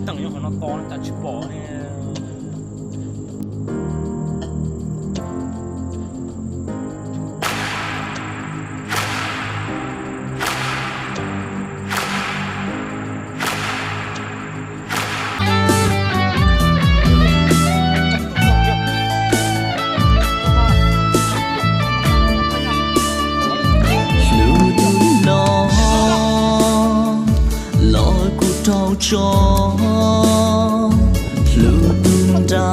Teem nyob qhov no to no cas tsis pom ne. Hlub tus no los kuj raug tso, hlub tus nra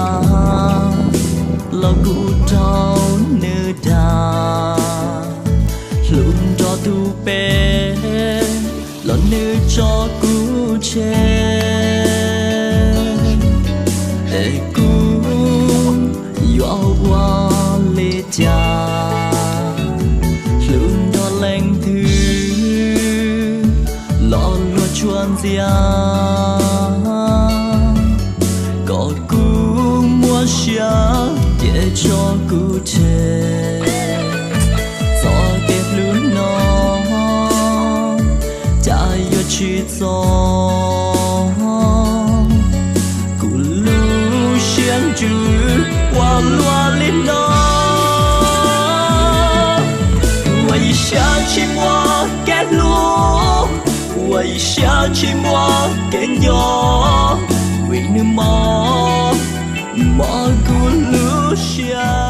los kuj raug nws dag, hlub nrog tus pem los nws tso kuv tseg. Es kuv yuav ua li cas? Hlub nrog leej twg los luag tsuas ntxias, kom kuv muaj siab ces tso kuv tseg. Txoj kev hlub no cas yuav tsis txog, kuv lub siab ntsws ua luaj li no. Ua ib siab tsis muaj kev hlub, ua ib siab tsis muaj kev nco, vim nws mos mos kuv lub siab.